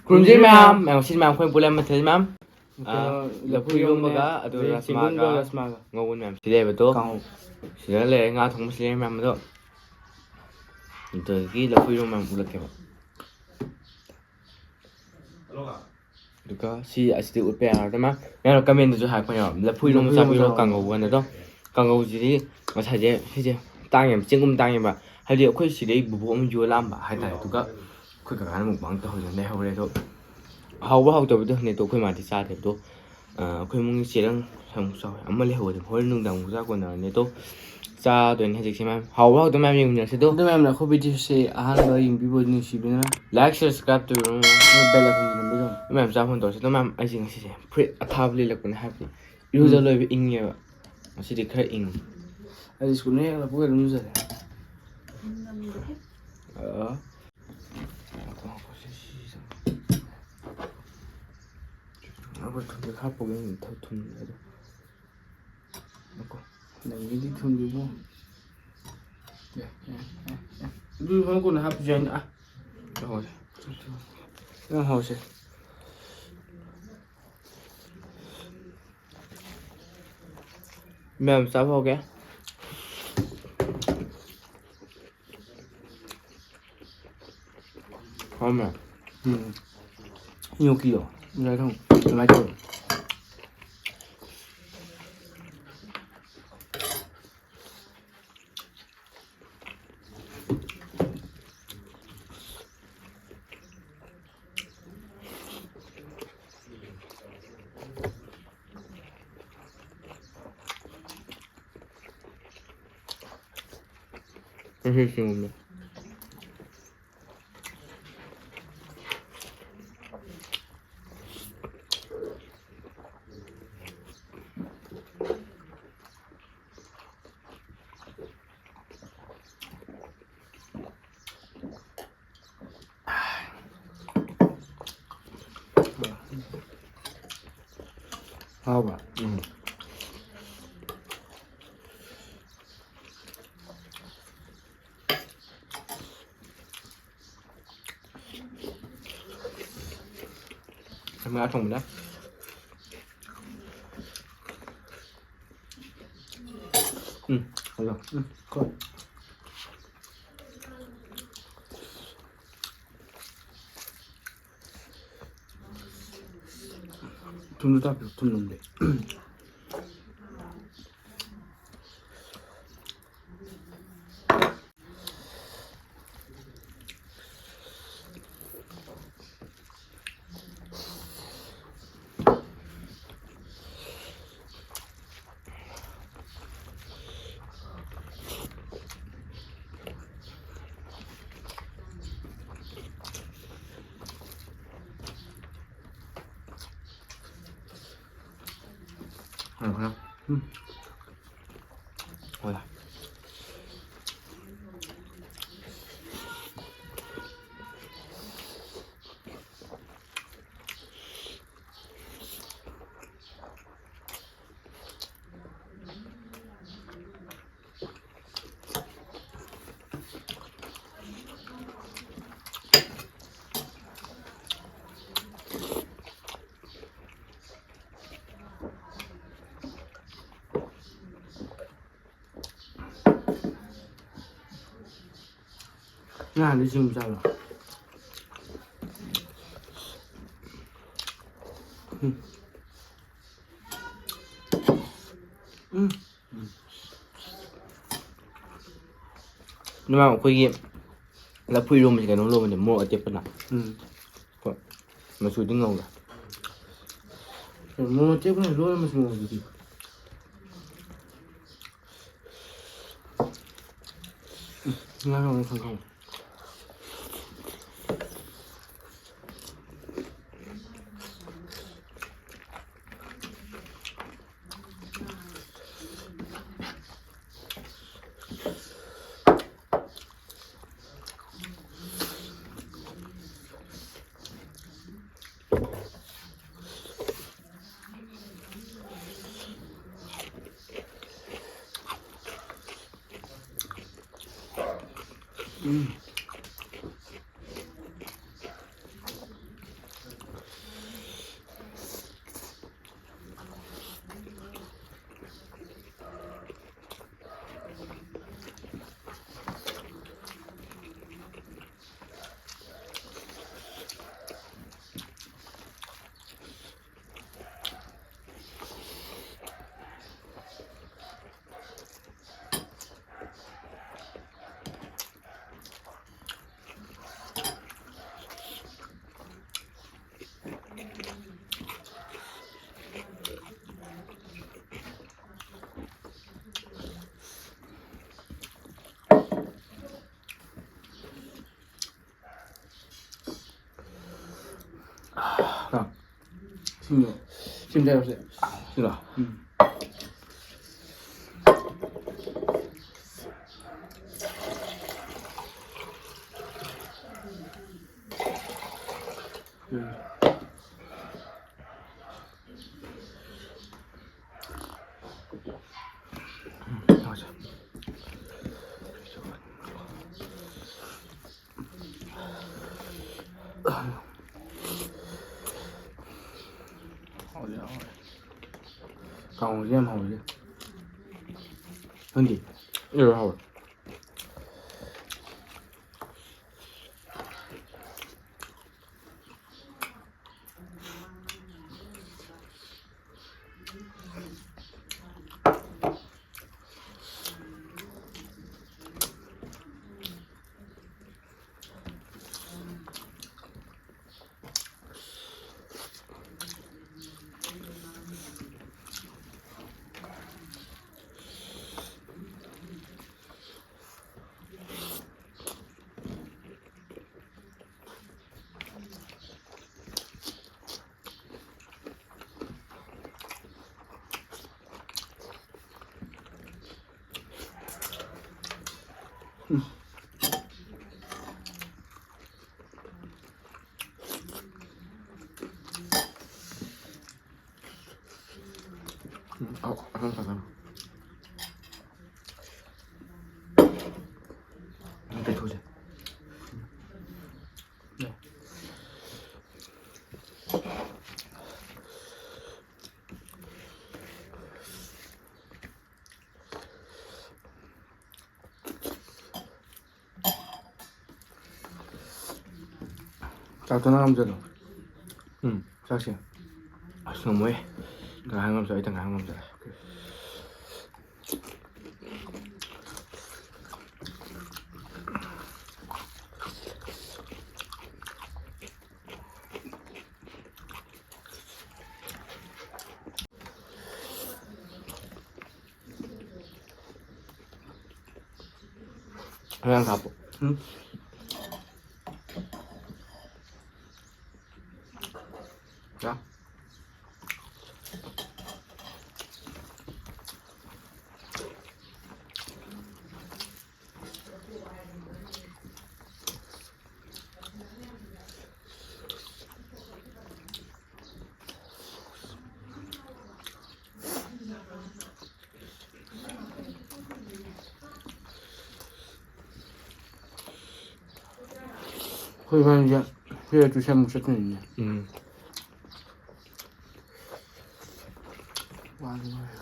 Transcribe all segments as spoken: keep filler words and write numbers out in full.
ꯈꯨꯔꯨꯝꯖꯔꯤ ꯃꯌꯥꯝ꯫ ꯃꯌꯥꯝ, ꯁꯤ ꯃꯌꯥꯝ ꯑꯩꯈꯣꯏ ꯄꯨꯂꯞ ꯃꯊꯦꯜ ꯃꯌꯥꯝ꯫ ꯀꯩꯅꯣ, ꯑꯥ, ꯂꯐꯨ ꯂꯐꯨ ꯏꯔꯣꯝꯕꯅꯦ, ꯏꯔꯣꯝꯕꯒ ꯑꯗꯨ ꯑꯗꯩ ꯔꯁꯃꯥꯒ ꯆꯦꯡꯒꯨꯝꯒ ꯔꯁꯃꯥꯒ꯫ ꯉꯧꯕ ꯃꯌꯥꯝ ꯁꯤ ꯂꯩꯌꯦꯕ ꯑꯗꯣ꯫ ꯀꯥꯡꯍꯧ꯫ ꯁꯤꯗ ꯂꯩꯔꯦ, ꯉꯥ ꯊꯣꯡꯕ ꯁꯤ ꯂꯩꯔꯦ ꯃꯌꯥꯝ ꯑꯗꯣ꯫ ꯑꯗꯒꯤ ꯂꯐꯨ ꯏꯔꯣꯝꯕ ꯃꯌꯥꯝ ꯎꯠꯂꯛꯀꯦꯕ꯫ ꯑꯗꯨꯒ ꯁꯤ ꯑꯁꯤꯗꯤ ꯎꯠꯄ ꯌꯥꯔꯣꯏ꯫ ꯃꯌꯥꯝ, ꯃꯌꯥꯝꯅ comment ꯗꯁꯨ ꯍꯥꯏꯔꯛꯄ ꯌꯥꯎꯔꯣ꯫ ꯂꯐꯨ ꯏꯔꯣꯝꯕ ꯂꯐꯨ ꯏꯔꯣꯝꯕ ꯆꯥꯕꯤꯔꯣ, ꯆꯥꯕ꯫ ꯀꯥꯡꯉꯧ ꯑꯣꯏꯅ ꯑꯗꯣ꯫ ꯀꯥꯡꯉꯧꯁꯤꯗꯤ ꯉꯁꯥꯏꯁꯦ ꯁꯤꯁꯦ ꯇꯥꯡꯉꯦꯕ, ꯆꯦꯡꯒꯨꯝ ꯇꯥꯡꯉꯦꯕ꯫ ꯍꯥꯏꯗꯤ ꯑꯩꯈꯣꯏ ꯁꯤꯗꯩ ꯕꯨꯕꯣꯛ ꯑꯃ ꯌꯣꯜꯂꯛꯑꯝꯕ ꯍꯥꯏꯇꯥꯔꯦ꯫ ꯑꯗꯨꯒ ꯑꯩꯈꯣꯏ ꯀꯀꯥꯅ ꯃꯨꯛꯕꯥꯡ ꯇꯧꯍꯧꯗꯅ ꯂꯩꯍꯧꯔꯦ꯫ ꯑꯗꯣ ꯍꯥꯎꯕ ꯍꯥꯎꯇꯕꯗꯤ ꯈꯪꯗꯦ꯫ ꯑꯗꯣ ꯑꯩꯈꯣꯏ ꯃꯥꯗꯤ ꯆꯥꯗꯦ꯫ ꯑꯗꯣ, ꯑ, ꯑꯩꯈꯣꯏ ꯏꯃꯨꯡꯒꯤ ꯆꯦꯔꯪ ꯑꯃꯨꯛ ꯆꯥꯎꯋꯦ꯫ ꯑꯃ ꯂꯩꯍꯧꯕꯗꯤ ꯍꯣꯔꯦꯟ ꯅꯨꯡꯗꯥꯡ ꯑꯃꯨꯛ ꯆꯥ ꯀꯣꯟꯅꯔꯅꯤ꯫ ꯑꯗꯣ ꯆꯥꯗꯣꯏꯅꯦ ꯍꯧꯖꯤꯛꯁꯦ ꯃꯌꯥꯝ꯫ ꯍꯥꯎꯕ ꯍꯥꯎꯇꯕ ꯃꯌꯥꯝ ꯌꯦꯡꯃꯤꯟꯅꯔꯁꯦ꯫ ꯑꯗꯣ ꯑꯗꯣ ꯃꯌꯥꯝꯅ ꯑꯩꯈꯣꯏ video ꯁꯦ ꯑꯍꯥꯟꯕ ꯌꯦꯡꯕꯤꯕ ꯅꯨꯡꯁꯤꯕꯤꯗꯨꯅ like, subscribe ꯇꯧꯕꯤꯔꯝꯃꯣ꯫ ꯑꯗꯨꯒ bell icon ꯁꯦ ꯅꯝꯕꯤꯔꯝꯃꯣ꯫ ꯃꯌꯥꯝ ꯆꯥꯕ ꯐꯣꯟ ꯇꯧꯔꯁꯦ꯫ ꯑꯗꯣ ꯃꯌꯥꯝ, ꯑꯩꯁꯦ ꯉꯁꯤꯁꯦ ꯐꯨꯔꯤꯠ ꯑꯊꯥꯕ ꯂꯤꯠꯂꯛꯄꯅꯦ ꯍꯥꯏꯕꯗꯤ ꯏꯔꯨꯖ ꯎꯝ꯫ ꯂꯣꯏꯕ ꯏꯪꯉꯦꯕ꯫ ꯉꯁꯤꯗꯤ ꯈꯔ ꯏꯪꯉꯤ꯫ ꯑꯩꯗꯤ school ꯍꯦꯛ ꯍꯜꯂꯛꯄꯒ ꯑꯗꯨꯝ ꯂꯨꯖꯔꯦ꯫ ꯑ꯫ ꯑꯩꯈꯣꯏ ꯊꯨꯝꯁꯦ ꯈꯔ ꯄꯣꯛꯑꯦ, ꯊꯨꯝ, ꯊꯨꯝ ꯑꯗꯣ꯫ ꯉꯥꯏꯈꯣ꯫ ꯅꯪꯒꯤꯗꯤ ꯊꯨꯝꯗꯦꯕꯣ꯫ ꯑꯦ, ꯑꯦ, ꯑꯦ, ꯑꯦ꯫ ꯑꯗꯨ ꯍꯣꯔꯦꯟ ꯀꯣꯟꯅ ꯍꯥꯞꯄꯁꯨ ꯌꯥꯏꯅ꯫ ꯑ꯫ ꯍꯣꯏ꯫ ꯌꯥꯝ ꯍꯥꯎꯁꯦ꯫ ꯃꯌꯥꯝ ꯆꯥꯕ ꯍꯧꯒꯦ꯫ ꯍꯥꯎꯃꯦ꯫ ꯎꯝ꯫ ꯏꯅꯣꯀꯤꯗꯣ꯫ ꯉꯁꯥꯏ ꯊꯣꯡ-, ꯑꯗꯨꯃꯥꯏꯅ ꯇꯧꯋꯦ꯫ ꯉꯁꯤ ꯁꯤꯡꯉꯝꯃꯦ꯫ ꯍꯥꯎꯕ꯭ꯔꯥ? ꯎꯝ꯫ ꯉꯥ ꯊꯣꯡꯕꯗ꯫ ꯎꯝ, ꯍꯜꯂꯣ꯫ ꯎꯝ, ꯀꯣ꯫ ꯊꯨꯝꯗꯨ ꯇꯥꯛꯄꯤꯌꯨ, ꯊꯨꯝ ꯅꯝꯗꯦ꯫ ꯎꯝ꯫ ꯍꯣꯏ꯫ ꯉꯥꯗꯤ ꯁꯤꯡꯖꯨ ꯆꯥꯕ꯭ꯔꯣ? ꯎꯝ꯫ ꯎꯝ꯫ ꯎꯝ꯫ ꯅꯃꯥ ꯑꯩꯈꯣꯏꯒꯤ ꯂꯐꯨ ꯏꯔꯣꯝꯕꯁꯦ ꯀꯩꯅꯣ ꯂꯣꯝꯕꯅꯦ, ꯃꯣꯔꯣꯛ ꯑꯇꯦꯛꯄꯅ꯫ ꯎꯝ꯫ ꯍꯣꯏ꯫ ꯃꯆꯨꯗꯤ ꯉꯧꯔꯦ꯫ ꯃꯣꯔꯣꯛ ꯑꯇꯦꯛꯄꯅ ꯂꯣꯏꯅ ꯃꯆꯨ ꯉꯧꯕꯗꯤ꯫ ꯎꯝ, ꯉꯥ ꯌꯥꯎꯔꯦ ꯈꯪ ꯈꯪ꯫ ꯎꯝ꯫ ꯀꯣ꯫ ꯁꯤꯡꯗꯣ꯫ ꯁꯤꯡ ꯂꯩꯔꯨꯁꯦ꯫ ꯁꯤꯔꯣ? ꯎꯝ꯫ ꯎꯝ꯫ ꯎꯝ, ꯇꯧꯁꯦ꯫ ꯍꯥꯎꯗꯤ ꯍꯥꯎꯋꯦ꯫ ꯀꯥꯡꯍꯧꯁꯦ ꯌꯥꯝ ꯍꯥꯎꯋꯤꯅꯦ꯫ ꯅꯪꯗꯤ? ꯑꯩꯁꯨ ꯍꯥꯎꯋꯦ꯫ ꯎꯝ, ꯑꯧ, ꯑꯍꯥꯟꯕ ꯐꯖꯅ꯫ ꯇꯩꯊꯣꯛꯁꯦ꯫ ꯆꯥꯛꯇꯣ ꯅꯪ ꯉꯝꯖꯔꯣ꯫ ꯎꯝ, ꯆꯥꯛꯁꯦ꯫ ꯑꯁ, ꯉꯝꯃꯣꯏ꯫ ꯇꯪꯈꯥꯏ ꯉꯝꯖꯔꯣ, ꯑꯩ ꯇꯪꯈꯥꯏ ꯉꯝꯖꯔꯦ꯫ ꯈꯔ ꯌꯥꯝ ꯍꯥꯞꯄꯣ꯫ ꯎꯝ꯫ ꯆꯥ꯫ ꯑꯩꯈꯣꯏ ꯏꯕꯥꯅꯤꯁꯦ ꯁꯤꯗ tuition ꯑꯃꯨꯛ ꯆꯠꯇꯣꯏꯅꯤꯅꯦ꯫ ꯎꯝ꯫ ꯋꯥꯗꯤ ꯋꯥꯏ꯫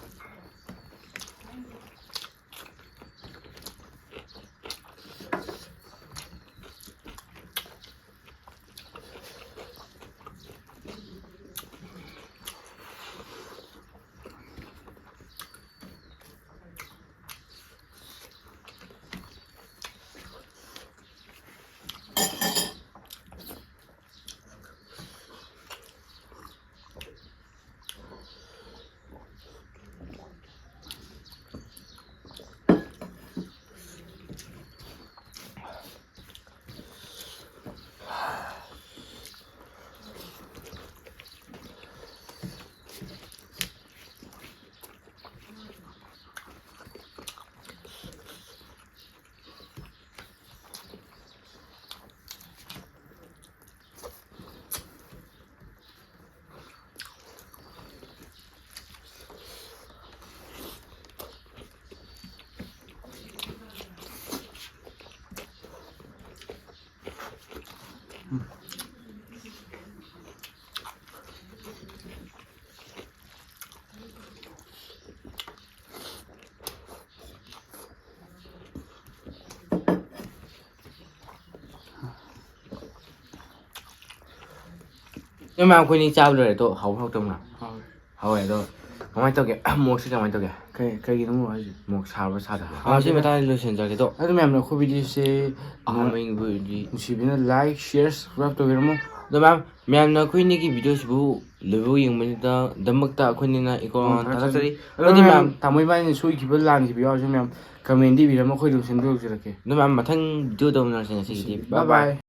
ꯑꯗꯣ ꯃꯌꯥꯝ, ꯑꯩꯈꯣꯏꯅꯤ ꯆꯥꯕ ꯂꯣꯏꯔꯦ꯫ ꯑꯗꯣ ꯍꯥꯎꯕ꯭ꯔꯥ ꯍꯥꯎꯇꯕ꯭ꯔꯥ? ꯍꯥꯎꯋꯦ꯫ ꯍꯥꯎꯋꯦ꯫ ꯑꯗꯣ ꯀꯃꯥꯏꯅ ꯇꯧꯒꯦ? ꯃꯣꯔꯣꯛꯁꯦ ꯀꯃꯥꯏꯅ ꯇꯧꯒꯦ? ꯀꯩ, ꯀꯩꯒꯤꯅꯣ ꯃꯣꯔꯣꯛ ꯍꯥꯏꯁꯦ? ꯃꯣꯔꯣꯛ ꯁꯥꯕ꯭ꯔꯥ ꯁꯥꯗꯕ꯭ꯔꯥ? ꯑꯥ, ꯁꯤ ꯃꯇꯥꯡꯗ ꯂꯣꯏꯁꯤꯟꯖꯔꯒꯦ꯫ ꯑꯗꯣ ꯑꯗꯨ ꯃꯌꯥꯝꯅ ꯑꯩꯈꯣꯏ videoꯁꯦ ꯑꯍꯥꯟꯕ ꯌꯦꯡꯕ ꯑꯣꯏꯔꯗꯤ ꯅꯨꯡꯁꯤꯕꯤꯅ like, share, subscribe ꯇꯧꯕꯤꯔꯝꯃꯣ꯫ ꯑꯗꯣ ꯃꯌꯥꯝ, ꯃꯌꯥꯝꯅ ꯑꯩꯈꯣꯏꯅꯤꯒꯤ videoꯁꯤꯕꯨ ꯂꯣꯏꯕꯧ ꯌꯦꯡꯕꯗꯨꯗꯃꯛꯇ ꯑꯩꯈꯣꯏꯅꯤꯅ ꯏꯀꯣꯟ ꯊꯥꯒꯠꯆꯔꯤ꯫ ꯑꯗꯨꯗꯤ ꯃꯌꯥꯝ, ꯇꯥꯃꯣ ꯏꯕꯥꯅꯤꯅ ꯁꯣꯏꯈꯤꯕ ꯂꯥꯟꯈꯤꯕ ꯌꯥꯎꯔꯁꯨ ꯃꯌꯥꯝ commentꯗ ꯏꯕꯤꯔꯝꯃꯣ, ꯑꯩꯈꯣꯏ ꯑꯗꯨꯝ ꯁꯦꯝꯗꯣꯛꯆꯔꯛꯀꯦ꯫ ꯑꯗꯨ ꯃꯌꯥꯝ, ꯃꯊꯪ videoꯗ ꯎꯅꯔꯁꯦ ꯉꯁꯤꯒꯤꯗꯤ꯫ Bye bye꯫